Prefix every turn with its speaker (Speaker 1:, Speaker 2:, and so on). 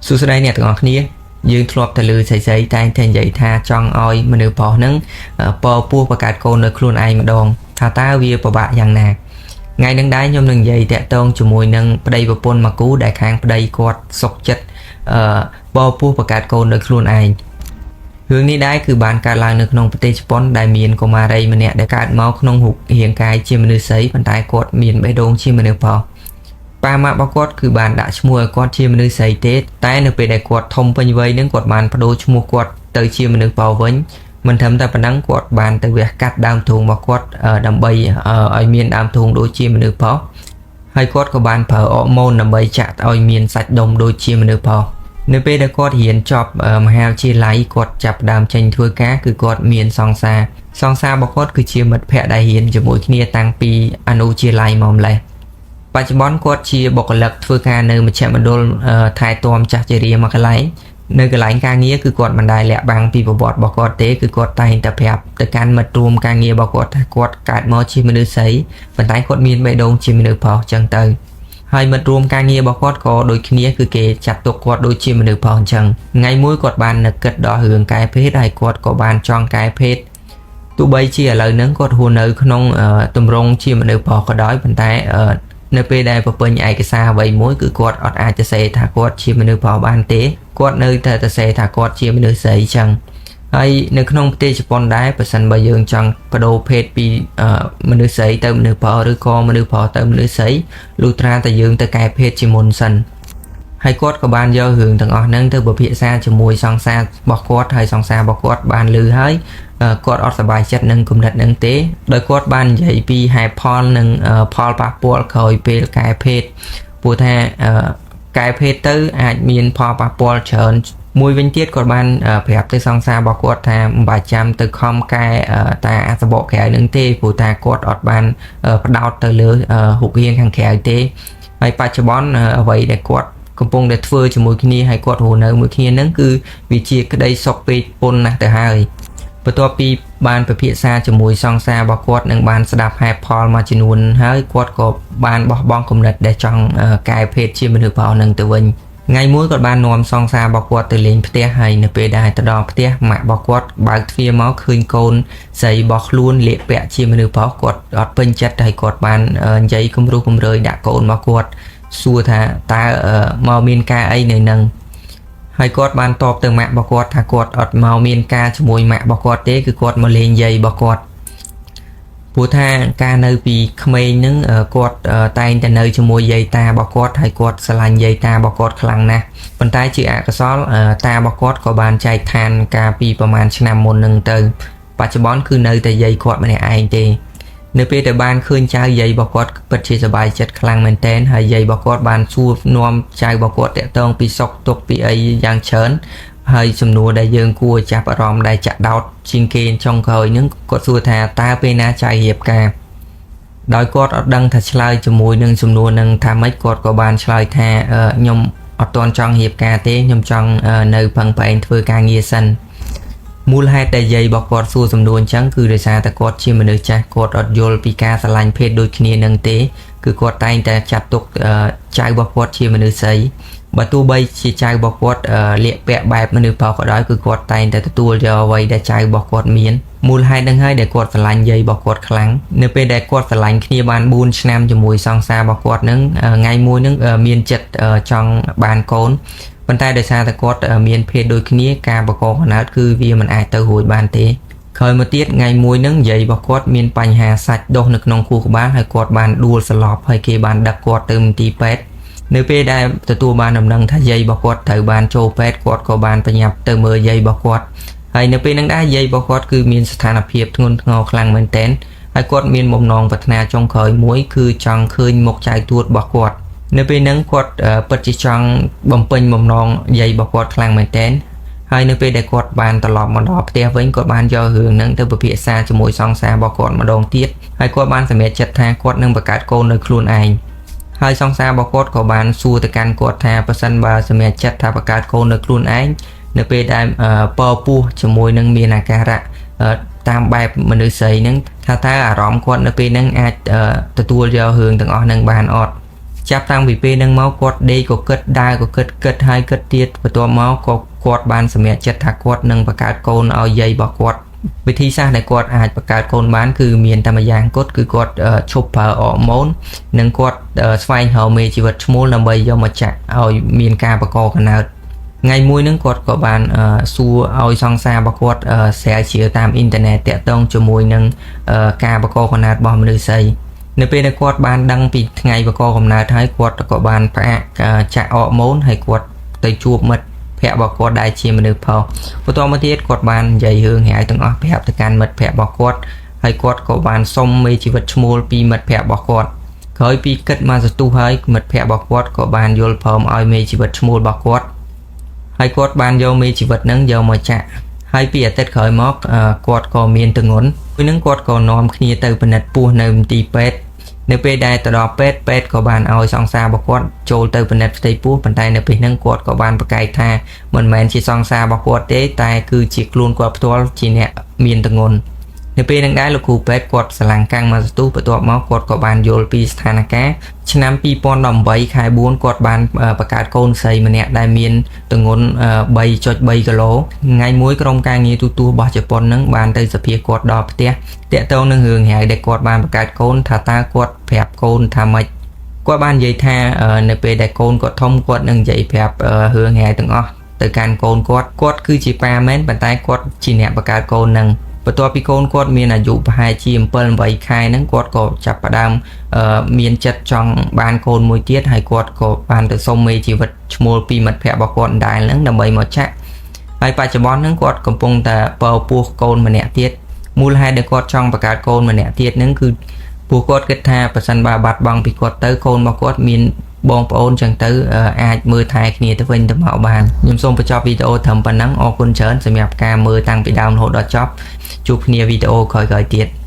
Speaker 1: សួស្តីអ្នកទាំងអស់គ្នាយើងធ្លាប់តែឮស្រីៗតែងតែនិយាយថាចង់ឲ្យមនុស្សប្រុសហ្នឹងពពោះបង្កើតកូននៅខ្លួនឯងម្ដងថាតើវាពិបាកយ៉ាងណាថ្ងៃនឹងដែរខ្ញុំនឹងនិយាយតាក់ទងជាមួយនឹងប្តីប្រពន្ធមួយគូដែលខាងប្តីគាត់សុកចិត្តអឺពពោះបង្កើតកូននៅខ្លួនឯងរឿងនេះដែរគឺបានកើតឡើងនៅក្នុងប្រទេសជប៉ុនដែលមានកុមារីម្នាក់ដែលកើតមកក្នុងរូបរាងកាយជាមនុស្សស្រីប៉ុន្តែគាត់មានបេះដូងជាមនុស្សប្រុស ប៉ាម៉ាក់របស់គាត់គឺបានដាក់ឈ្មោះឲ្យគាត់ជាមនុស្សស្រីទេតែនៅពេលដែលគាត់ធំពេញវ័យនឹងគាត់បានប្ដូរឈ្មោះគាត់ទៅជាមនុស្សប្រុសវិញមិនត្រឹមតែប៉ុណ្ណឹងគាត់បានទៅវះកាត់ដើមទ្រូងរបស់គាត់ដើម្បីឲ្យមានដើមទ្រូងដូចជាមនុស្សប្រុសហើយគាត់ក៏បានប្រើអរម៉ូនដើម្បីចាក់ឲ្យមានសាច់ដុំដូចជាមនុស្សប្រុសនៅពេលដែលគាត់រៀនចប់មហាវិទ្យាល័យគាត់ចាប់ផ្ដើមចេញធ្វើការគឺគាត់មានសង្សារសង្សាររបស់គាត់គឺជាមិត្តភ័ក្តិដែលរៀនជាមួយគ្នាតាំងពីអនុវិទ្យាល័យមកម្លេះ បច្ចុប្បន្នគាត់ជាបុគ្គលិកធ្វើការនៅមជ្ឈមណ្ឌលថែទាំចាស់ជរាមួយកន្លែងនៅកន្លែងការងារគឺគាត់មិនដែលលាក់បាំងពីប្រវត្តិរបស់គាត់ទេគឺគាត់តែងតែប្រាប់ទៅកាន់មិត្តរួមការងាររបស់គាត់ថាគាត់កើតមកជាមនុស្សស្រីប៉ុន្តែគាត់មានបេះដូងជាមនុស្សប្រុសចឹងទៅហើយមិត្តរួមការងាររបស់គាត់ក៏ដូចគ្នាគឺគេចាត់ទុកគាត់ដូចជាមនុស្សប្រុសអញ្ចឹងថ្ងៃមួយគាត់បាននឹកគិតដល់រឿងកែភេទហើយគាត់ក៏បានចង់កែភេទទោះបីជាឥឡូវហ្នឹងគាត់រស់នៅក្នុងទម្រង់ជាមនុស្សប្រុសក៏ដោយប៉ុន្តែនៅពេលដែលបំពេញឯកសារអ្វីមួយគឺគាត់អត់អាចសរសេរថាគាត់ជាមនុស្សប្រុសបានទេគាត់នៅតែសរសេរថាគាត់ជាមនុស្សស្រីអញ្ចឹងហើយនៅក្នុងប្រទេសជប៉ុនដែរប្រសិនបើយើងចង់បដូរភេទពីមនុស្សស្រីទៅមនុស្សប្រុសឬក៏មនុស្សប្រុសទៅមនុស្សស្រីលុះត្រាតែយើងទៅកែភេទជាមុនសិនហើយគាត់ក៏បានយករឿងទាំងអស់ហ្នឹងទៅពិភាក្សាជាមួយសង្សាររបស់គាត់ហើយសង្សាររបស់គាត់បានឮហើយគាត់អត់សប្បាយចិត្តនឹងគំនិតហ្នឹងទេដោយគាត់បាននិយាយពីហេតុផលនិងផលប៉ះពាល់ក្រោយពេលកែភេទព្រោះថាកែភេទទៅអាចមានផលប៉ះពាល់ច្រើនមួយវិញទៀតគាត់បានប្រាប់ទៅសង្សាររបស់គាត់ថាមិនបាច់ចាំទៅខំកែតាអាសបកក្រៅនឹងទេព្រោះថាគាត់អត់បានផ្ដោតទៅលើរូបរាងខាងក្រៅទេហើយបច្ចុប្បន្នអ្វីដែលគាត់កំពុងតែធ្វើជាមួយគ្នាហើយគាត់រស់នៅមួយគ្នាហ្នឹងគឺវាជាក្តីសុខពេកពន់ណាស់ទៅហើយបន្ទាប់ពីបានពិភាក្សាជាមួយសង្សាររបស់គាត់និងបានស្ដាប់ហេតុផលមួយចំនួនហើយគាត់ក៏បានបោះបង់គំនិតដែលចង់កែភេទជាមនុស្សប្រុសនឹងទៅវិញថ្ងៃមួយគាត់បាននាំសង្សាររបស់គាត់ទៅលេងផ្ទះហើយនៅពេលដែលទៅដល់ផ្ទះម៉ាក់របស់គាត់បើកទ្វារមកឃើញកូនស្រីរបស់ខ្លួនលាកពាក់ជាមនុស្សប្រុសគាត់អត់ពេញចិត្តហើយគាត់បាននិយាយគំរោះគំរើយដាក់កូនរបស់គាត់សួរថាតើមកមានការអីនៅនឹងហើយគាត់បានតបទៅម៉ាក់របស់គាត់ថាគាត់អត់មកមានការជាមួយម៉ាក់របស់គាត់ទេគឺគាត់មកលេងយាយរបស់គាត់ព្រោះថាការនៅពីក្មេងហ្នឹងគាត់តែងតែនៅជាមួយយាយតារបស់គាត់ហើយគាត់ស្រឡាញ់យាយតារបស់គាត់ខ្លាំងណាស់ប៉ុន្តែជាអកុសលតារបស់គាត់ក៏បានចែកឋានកាលពីប្រហែលឆ្នាំមុនហ្នឹងទៅបច្ចុប្បន្នគឺនៅតែយាយគាត់ម្នាក់ឯងទេនៅពេលដែលបានឃើញចៅយាយរបស់គាត់ពិតជាសប្បាយចិត្តខ្លាំងមែនទែនហើយយាយរបស់គាត់បានសួរនាំចៅរបស់គាត់តាក់ទងពីសុខទុក្ខពីអីយ៉ាងច្រើនហើយសំណួរដែលយើងគួរចាប់អារម្មណ៍ដែលចាក់ដោតជាងគេចុងក្រោយហ្នឹងគាត់សួរថាតើពេលណាចៅរៀបការដោយគាត់អត់ដឹងថាឆ្លើយជាមួយនឹងសំណួរនឹងថាម៉េចគាត់ក៏បានឆ្លើយថាខ្ញុំអត់ទាន់ចង់រៀបការទេខ្ញុំចង់នៅពឹងប្រែងធ្វើការងារសិនមូលហេតុដែលយាយរបស់គាត់សួរសំណួរអញ្ចឹងគឺដោយសារតែគាត់ជាមនុស្សចាស់គាត់អត់យល់ពីការស្រឡាញ់ភេទដូចគ្នានឹងទេគឺគាត់តែងតែចាត់ទុកចៅរបស់គាត់ជាមនុស្សស្រីបើទោះបីជាចៅរបស់គាត់លាកពាក់បែបមនុស្សប្រុសក៏ដោយគឺគាត់តែងតែទទួលយកអ្វីដែលចៅរបស់គាត់មានមូលហេតុនឹងហើយដែលគាត់ស្រឡាញ់យាយរបស់គាត់ខ្លាំងនៅពេលដែលគាត់ស្រឡាញ់គ្នាបាន4ឆ្នាំជាមួយសង្សាររបស់គាត់នឹងថ្ងៃមួយនឹងមានចិត្តចង់បានកូនប៉ុន្តែដោយសារតែគាត់មានភេទដូចគ្នាការបង្កកំណើតគឺវាមិនអាចទៅរួចបានទេក្រោយមកទៀតថ្ងៃមួយនឹងយាយរបស់គាត់មានបញ្ហាសាច់ដុះនៅក្នុងខួរក្បាលហើយគាត់បានដួលសន្លប់ហើយគេបានដឹកគាត់ទៅមន្ទីរពេទ្យនៅពេលដែលទទួលបានដំណឹងថាយាយរបស់គាត់ត្រូវបានចូលពេទ្យគាត់ក៏បានប្រញាប់ទៅមើលយាយរបស់គាត់ហើយនៅពេលហ្នឹងដែរយាយរបស់គាត់គឺមានស្ថានភាពធ្ងន់ធ្ងរខ្លាំងមែនទែនហើយគាត់មានបំណងប្រាថ្នាចុងក្រោយមួយគឺចង់ឃើញមុខចៅទួតរបស់គាត់នៅពេលហ្នឹងគាត់ពិតជាចង់បំពេញបំណងយាយរបស់គាត់ខ្លាំងមែនទែនហើយនៅពេលដែលគាត់បានត្រឡប់មកដល់ផ្ទះវិញគាត់បានយករឿងហ្នឹងទៅពិភាក្សាជាមួយសង្សាររបស់គាត់ម្ដងទៀតហើយគាត់បានសម្រេចចិត្តថាគាត់នឹងបង្កើតកូននៅខ្លួនឯងហើយសង្សាររបស់គាត់ក៏បានសួរទៅកាន់គាត់ថាប្រសិនបើសម្រេចចិត្តថាបង្កើតកូននៅខ្លួនឯងនៅពេលដែលពពោះជាមួយនឹងមានអាការៈតាមបែបមនុស្សស្រីហ្នឹងថាតើអារម្មណ៍គាត់នៅពេលហ្នឹងអាចទទួលយករឿងទាំងអស់ហ្នឹងបានអត់ ចាប់តាំងពីពេលហ្នឹងមកគាត់ដេកក៏គិតដើរក៏គិតគិតហើយគិតទៀតបន្ទាប់មកក៏គាត់បានសម្រេចចិត្តថាគាត់នឹងបង្កើតកូនឲ្យយាយរបស់គាត់វិធីសាស្ត្រដែលគាត់អាចបង្កើតកូនបានគឺមានតែម្យ៉ាងគត់គឺគាត់ឈប់ប្រើអរម៉ូននិងគាត់ស្វែងរកមេជីវិតឈ្មោលដើម្បីយកមកចាក់ឲ្យមានការបង្កកំណើតថ្ងៃមួយហ្នឹងគាត់ក៏បានសួរឲ្យសង្សាររបស់គាត់ស្រាវជ្រាវតាមអ៊ីនធឺណិតតាក់ទងជាមួយនឹងការបង្កកំណើតរបស់មនុស្សស្រីនៅពេលដែលគាត់បានដឹងពីថ្ងៃបង្កកំណើតហើយគាត់ក៏បានផ្អាកចាក់អរម៉ូនហើយគាត់ទៅជួបមិត្តភ័ក្តិរបស់គាត់ដែលជាមនុស្សប្រុសបន្តមកទៀតគាត់បាននិយាយរឿងរ៉ាវទាំងអស់ប្រាប់ទៅកាន់មិត្តភ័ក្តិរបស់គាត់ហើយគាត់ក៏បានសុំមេជីវិតឈ្មោលពីមិត្តភ័ក្តិរបស់គាត់ក្រោយពីគិតមកសន្ទុះហើយមិត្តភ័ក្តិរបស់គាត់ក៏បានយល់ព្រមឲ្យមេជីវិតឈ្មោលរបស់គាត់ហើយគាត់បានយកមេជីវិតហ្នឹងយកមកចាក់ហើយពីអាទិត្យក្រោយមកគាត់ក៏មានទងន់ពេលហ្នឹងគាត់ក៏នាំគ្នាទៅពិនិត្យពោះនៅមន្ទីរពេទ្យនៅពេលដែលទៅដល់ពេទ្យពេទ្យក៏បានឲ្យសង្សាររបស់គាត់ចូលទៅពិនិត្យផ្ទៃពោះប៉ុន្តែនៅពេលហ្នឹងគាត់ក៏បានប្រកែកថាមិនមែនជាសង្សាររបស់គាត់ទេតែគឺជាខ្លួនគាត់ផ្ទាល់ជាអ្នកមានទងន់នៅពេលហ្នឹងដែរលោកគ្រូពេទ្យគាត់ស្រឡាំងកាំងមកសន្ទុះបន្ទាប់មកគាត់ក៏បានយល់ពីស្ថានភាពឆ្នាំ2018ខែ4គាត់បានបង្កើតកូនស្រីម្នាក់ដែលមានទម្ងន់3.3គីឡូថ្ងៃមួយក្រុមការងារទូទាស់របស់ជប៉ុនហ្នឹងបានទៅសភាគាត់ដល់ផ្ទះតាក់ទងនឹងរឿងរ៉ាវដែលគាត់បានបង្កើតកូនថាតើគាត់ប្រាប់កូនថាម៉េចគាត់បាននិយាយថានៅពេលដែលកូនគាត់ធំគាត់នឹងនិយាយប្រាប់រឿងរ៉ាវទាំងអស់ទៅកាន់កូនគាត់គាត់គឺជាប៉ាមែនប៉ុន្តែគាត់ជាអ្នកបង្កើតកូនហ្នឹងបន្ទាប់ពីកូនគាត់មានអាយុប្រហែលជា7 8ខែហ្នឹងគាត់ក៏ចាប់ផ្ដើមមានចិត្តចង់បានកូនមួយទៀតហើយគាត់ក៏បានទៅសុំមេជីវិតឈ្មោលពីមិត្តភ័ក្តិរបស់គាត់ដែរហ្នឹងដើម្បីមកចាក់ហើយបច្ចុប្បន្នហ្នឹងគាត់កំពុងតែបើពោះកូនម្នាក់ទៀតមូលហេតុដែលគាត់ចង់បង្កើតកូនម្នាក់ទៀតហ្នឹងគឺព្រោះគាត់គិតថាប្រសិនបើបាត់បង់ពីគាត់ទៅកូនរបស់គាត់មានបងប្អូនចឹងទៅអាចមើលថែគ្នាទៅវិញទៅមកបានខ្ញុំសូមបញ្ចប់វីដេអូត្រឹមប៉ុណ្ណឹងអរគុណច្រើនសម្រាប់ការមើលតាំងពីដើមរហូតដល់ចប់ជួបគ្នាវីដេអូក្រោយៗទៀត។